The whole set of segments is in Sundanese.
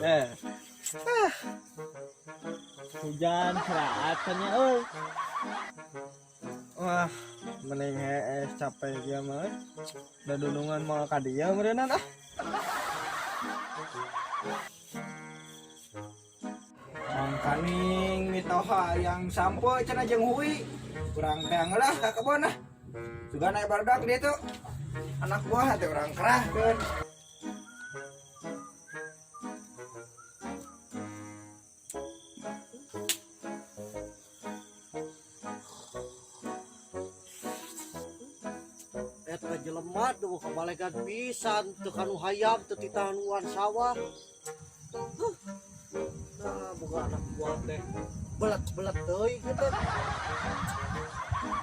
Eh. Ah. Hujan seratannya euy. Wah, mending hees capek dia mah. Da dunungan moal ka dieu meureunnan ah. Mangkaning mitoha yang sampo cenah jeung hui. Urang teh lah ka kebon ah. Sugan aya barudak dieu tuh. Anak buah teh urang kerahkeun. Eta jelema tuh kabalegan pisan teu kanu hayam teu titanuan sawah. Huh. Nah, boga anak buah teh belet-belet teuing gitu.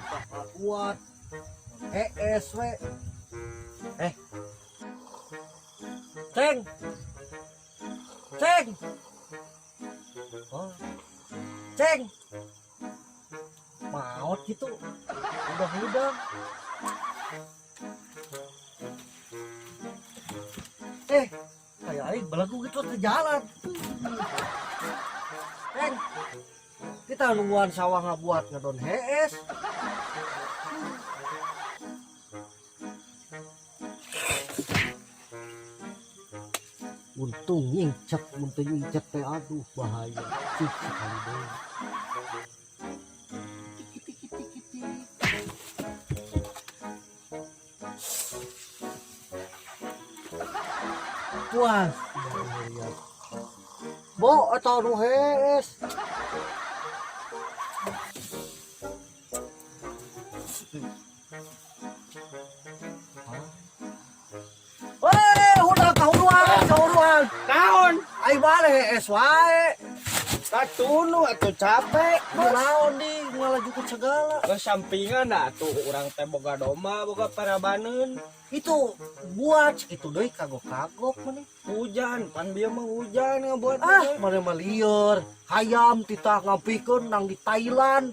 Bakal kuat. Hees we. Eh. Ceng. Ceng. Oh. Ceng. Maot gitu. Udah-udah. Eh, kayak aing belagu gitu ke jalan. Ceng. Kita nungguan sawah ngabuat ngedon hees. Untung nyincek, untung nyincek teh aduh bahaya. Cik sekali deh. Tik tik tik tik tik. Puas. Ya, Bo atau nu hees. Weh, udah kahuruan, kahuruan. Naon? Aing balik hees wae. Katunu atuh capek. Bos. Naon di malah jukut segala. Ke sampingan atuh urang teh boga domba, boga parabaneun. Itu buat itu deui kagok-kagok maneh. Hujan, pan bieu mah hujan ngabuat. Ah, maneh mah lieur. Hayam titah ngampikeun nang di Thailand.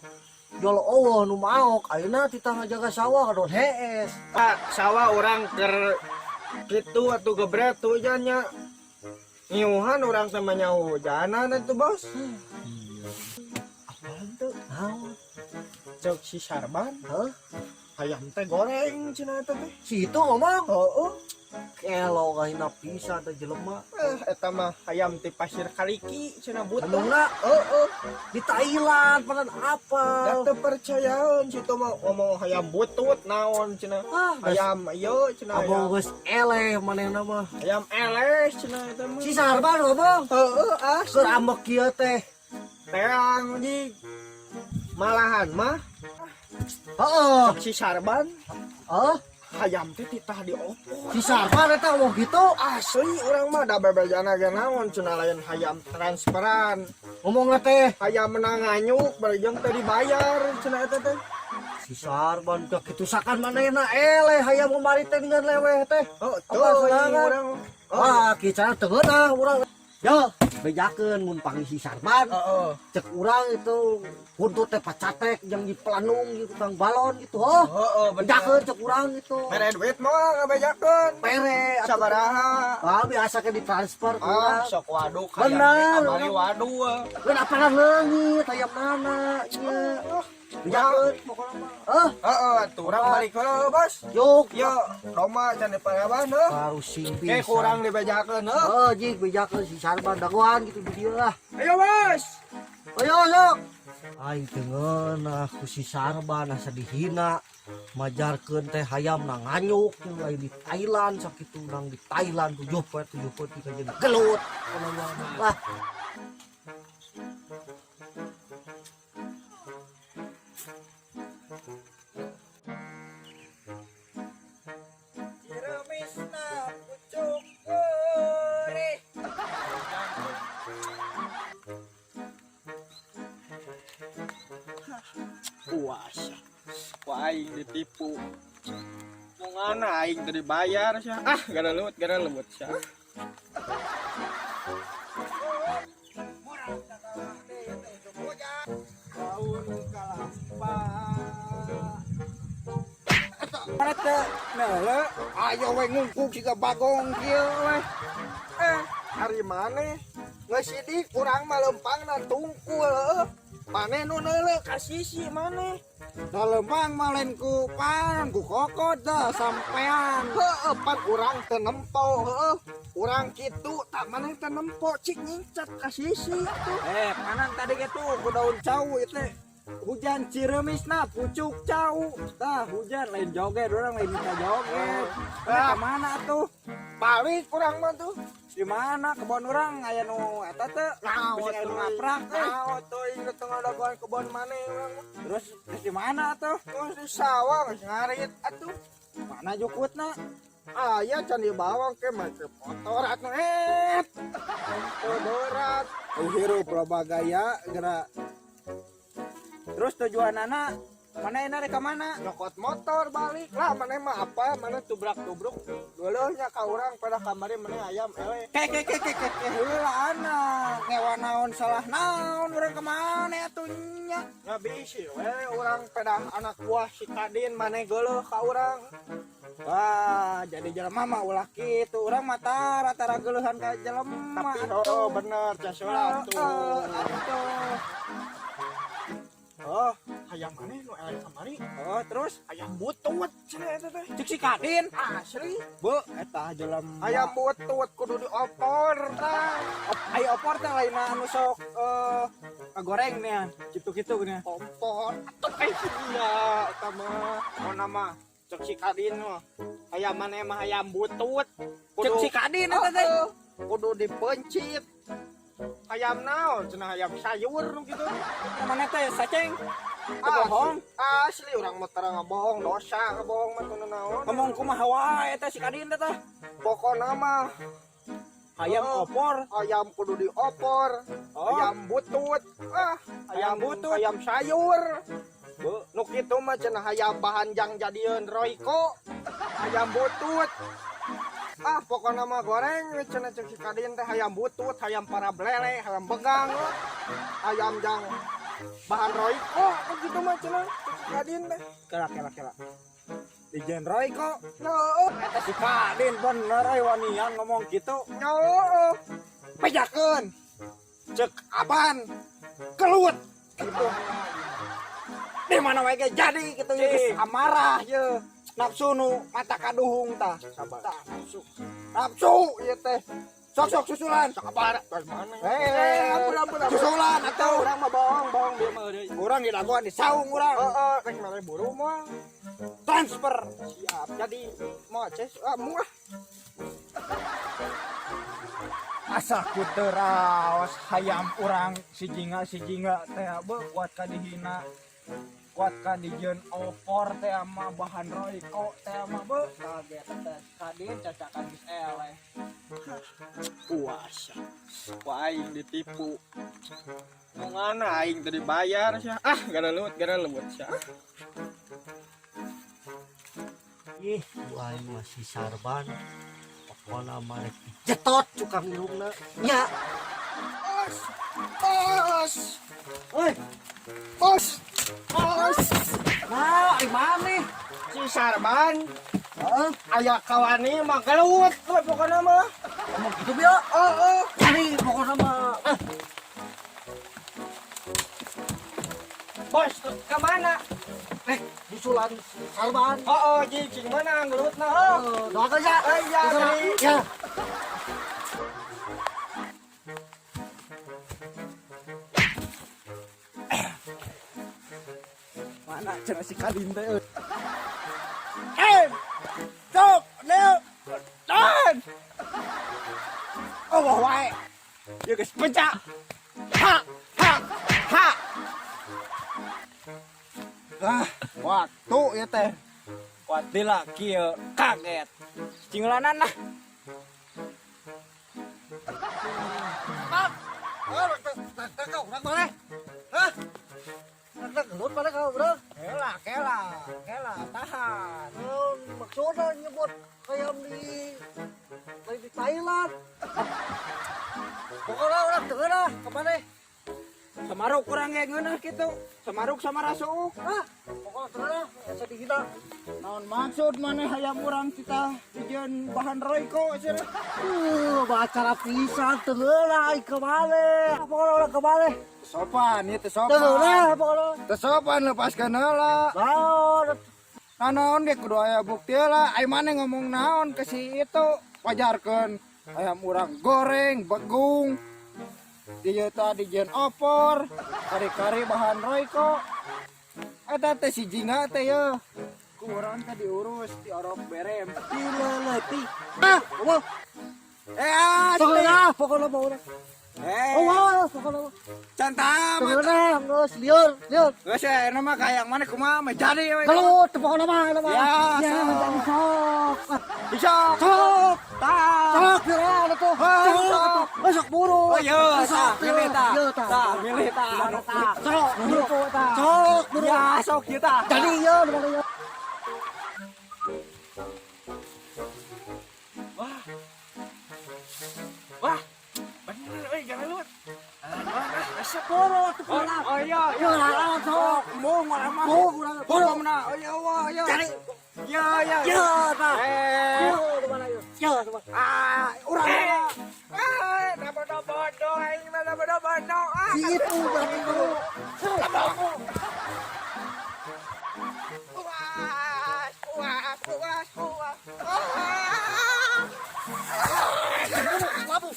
Jol eueuh nu maok, ayeuna titah ngajaga sawah kadon hees. Ah, sawah urang keur kitu atuh gebret hujannya. Ngiuhan urang teh mah nyahujanan atuh, Bos. Iya. Apaan tuh? Naon? Cek si Sarban, Hah? Hayam teh goreng cenah eta teh. Si itu ngomong. Heeh. Kelo kahina pisan teh jelema. Eh, eta mah hayam ti Pasir Kaliki cenah butuh. Ngomongna Heeh. di Thailand panan apal. Da teu percayaeun situ mah ngomong hayam butut naon cenah. Ah, Hayam ieu cenah abong hayam. geus eleh manehna mah. Hayam eleh cenah eta mah. Si Sarban ngomong. Heeh, ah. Keur ambek kieu teh. Teang jig. Malahan mah Heeh. cek si Sarban Heeh. hayam teh titah diopor. Si Sarban eta ngomong gitu. Asli urang mah da bebejana ge naon cenah lain hayam transferan. Ngomongna teh Hayam menang nganyuk bari jeung teu dibayar cenah eta teh. si Sarban ka kitu sakan manehna eleh hayam kamari teh dengan leweh teh. Oh, Apa tuh sorangan? urang. Oh, Wah, kieu cara teu ngeunah urang. Yo, bejakeun mun panggil si Sarban. heeh. Cek urang itu buntut teh pacatek jeung di pelanung gitu kang balon gitu oh. Heeh, bener. Bejakeun cek urang gitu. Mere duit mah ngabejakeun. Pere atuh. Sabaraha? Ah, biasa ke ditransfer ku Ah, urang. sok waduk hayam Bener, teh kamari urang. waduh. Ah. Keun apanan leungit hayam nana ieu. Bejakeun pokona mah. Eh, Heeh, atuh urang balik heula, Bos. yuk. Yo, domba can diparaban heuh. Baru sing Ke bisa. kurang dibejakeun heuh. Oh, jig bejakeun si Sarban dagoan gitu di dieu lah. Ayo, Bos. Ayo sok. Aing teu ngeunah ku si Sarban asa dihina. Majarkeun teh hayam na nganyuk jeung lain di Thailand sakitu nang di Thailand 7 poe 7 poe tiga jeung gelut. Lah. Ciremisna pucuk gurih. Puas. Wah, aing ditipu. Mau ngana aing teu dibayar sia. Ah, gara lewat sia. Daun kalapa. Eta nah, ayo we ngungkuk siga bagong kieu we. Eh, hari maneh? Geus sidik urang mah lempangna tungkul heueuh. Maneh nu neuleuh ka sisi maneh. Da lempang mah lain ku panon, ku kokot dah sampean. Heueuh, pan urang teu nempo heueuh. Urang kitu tak maneh teu nempo, cik nyincet ka sisi atuh. Eh, panan tadi gitu ku daun cau itu hujan ciremisna pucuk cau tah, hujan lain joget, urang lain minta joget. Ah. Ah, mana tuh? Balik urang mah tuh. Di mana kebon urang aya nu eta teu? Nah, Bisi aya nu ngaprak euy. Nah, teuing nu teu ngadagoan kebon maneh urang mah. Terus terus di mana tuh? Terus di sawah geus ngarit atuh. Mana jukutna? Aya can dibawa ke mah ke motor atuh et. Teu berat. Oh, hirup loba gaya gerak. Terus tujuanana mana, enak rek ka mana? Nyokot motor balik lah, maneh mah apa maneh tubrak-tubruk geuleuhnya ka urang pada kamari maneh ayam eleh. Ke ke ke ke ke ke heula anak ngewa naon, salah naon urang ka mana atuh nya? Nggak bisi we urang pada anak buah si Kadin, maneh geuleuh ka urang. Wah, jadi jelema mah ulah kitu. Urang mah tara tara geuleuhan ka jelema. Tapi oh bener casola Atuh. tuh. Atuh. Oh, Hayam maneh nu eleh kamari. Oh, terus Ayam butut cenah eta teh. Cek si Kadin. Asli. Bu, eta jelema. Ayam butut kudu diopor tah. Ayo opor teh lain anu sok ngagoreng nih, kitu-kitu nih. Kompor atuh eh sia eta mah. Oh nama cek si Kadin mah ayam maneh mah ayam butut. Cek si Kadin eta teh. Heeh, kudu dipencit. Ayam naon cenah, ayam sayur nu kitu. Mana teh saceng? Teu bohong. Asli urang mah tara ngabohong, dosa ngabohong mah teu naon. Ngomong kumaha wae eta si Kadin teh tah. Pokona mah Ayam Oh. opor. Ayam kudu diopor. Oh. Ayam butut ah. Ayam butut. Ayam sayur. Bu, nu kitu mah cenah hayam bahan jang jadieun Royco ayam butut. Ah, pokokna mah goreng we cenah cek si Kadin teh, hayam butut, hayam para blele, hayam begang, ayam jang bahan Royco nu kitu mah cenah cek si Kadin teh. Kela kela kela. Di Royco. Nah. Eta si Kadin bener euy wanian ngomong gitu. Nyawa. Bejakeun. Cek aban. Kelut gitu. Di mana wae ge jadi gitu ya geus amarah ye. Nafsu nu mata kaduhung tah. Sabar. Tah, nafsu. Nafsu ieu teh. Sok sok susulan. Sabar mana? Eh, ampun ampun ampun. Susulan atuh. Urang mah bohong bohong dia mah deui. Urang didagoan di saung urang. Heeh, rek mere buru mah. Transfer. Siap jadi mau ces ah muah. Asa ku teu raos hayam urang si jingga teh be kuat ka dihina, kuat ka dijieun opor teh mah, bahan Royco teh mah. Be kaget teh Kadin cacakan geus eleh. Puasa. Wah, aing ditipu. Mau ngana aing tadi bayar sih. Ah, gara lewat sih. Ih, bu aing masih Sarban. Pokona mah rek dijetot cukang irungna. Nya. Bos. Bos. Oi, Bos. Bos. Nah, ai maneh? Si Sarban Heeh, aya kawani mah gelut we pokona mah. Ngomong gitu bieu. Heeh. Cari pokona mah. Ah, Bos, ke mana? Eh, susulan Sarban. Oh, oh, cing mana ngelutna heuh. Eh, doakan ya. Eh, iya, Susulan. jadi. Ya. Mana cenah si Kadin teh euy? Eh, cok leo dan oh wah wae ieu geus pecah. Ha ha ha. Ah, waktu ieu teh kuat lila kieu kaget cingulanan lah. Oh, kau urang mana? Hah? Rek gelut mana kau, bro? Kela kela kela, tahan. Naon maksudna nyebut ayam di lain di Thailand? Pokoknya urang teu lah ka maneh. Samaruk urang ge ngeunah kitu. Samaruk sama rasuuk. Ah, pokoknya saudara, asa dihina. Naon maksud maneh hayam urang kita dijieun bahan royko cenah? Bacara pisan teu ngeunah aing ka maneh. Pokoknya urang ka maneh. Sopan ieu teh Teu sopan. ngeunah pokoknya. Teu sopan lepaskeun heula. Naon? Nah, naon ge kudu aya bukti heula. Ai maneh ngomong naon ke si itu? Wajarkeun hayam urang goreng, begung. Dieu tah dijieun opor, kari-kari bahan royko. Eta teh si jingga teh ye. Ku urang teh diurus, diorok berem. Dileleti. Ah, ngomong. Eh, ah, Teu ngeunah pokoknya mah urang. Eh, Oh, wow, pokoknya mah. can Teu tamat. ngeunah geus lieur, lieur. Geus ya, mah kayang mana kumaha mah jadi we. Gelut pokoknya mah eta mah. Ya, Ya, sok. jadi sok. Ah, Bisa. Sok. Tah. Sok geura atuh. Ah, Sok sok. atuh. Eh, sok buru. Oh iya, Sok, tah, milih tah. Iya, tah. Tah, milih tah. Tah, sok buru. Nuhu tah. Sok buru. Ya, sok ieu tah. Jadi ieu nu mana ieu. Wah. Wah. Bener euy, gelut. Wah, resep. Buru atuh Oh, urang. oh iya, Iya, urang sok. Embung urang mah. Embung urang. Buru mah. Oh iya, wah, iya. Jadi Ya, ya. ieu tah. Eh. Ieu nu mana ieu. Ieu nu mana. Ah, urang mah. Ah, bodoh aing mah bodoh. Ah, Si itu berarti buru. Puas, puas, puas, puas. Ah. Labu.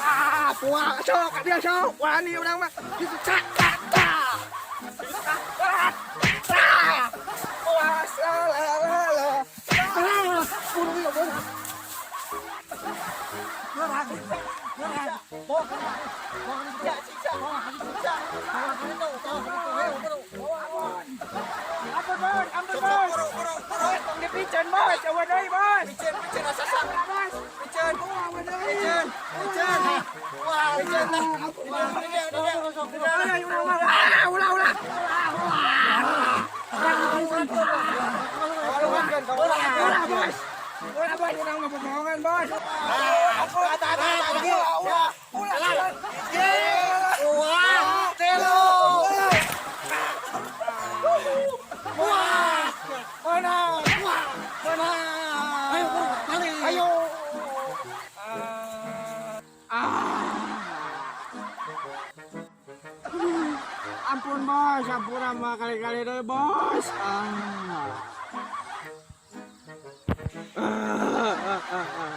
Ah, puas, sok, dia sok. Wani urang mah. Gitu, cak, cak, cak. Cak, cak. Puas, la, la, la, la. Ah, buru ieu buru. Geurang. Geurang. Bawa ka ditu. Bawa ka ditu. Siksa, siksa. Bawa ka ditu. Bawa ka ditu. Bawa ka ditu. Ayo, buru. Ampun, bos, ampun, bos. Bos, tong dipicen, bos. Coba deui, bos. Piceun, piceun asa sak. Bos. Piceun. Coba deui. Piceun, piceun. Wah, piceun lah. Udah, udah, udah. Ulah, ulah, ulah. Ah, ulah, ulah. Kawaluhan, kawaluhan. Ulah, bos. Ulah, bos. Urang mah bohongan, bos. Ampun, ata, ata, ata, ulah, ulah. Ulah, ulah. Wah, telo. Wah, menang. Menang. Ayo, buru, balik. Ayo. Ah. Ampun bos, ampun sama kali-kali deh bos. Ah. Ah, ah, ah, ah.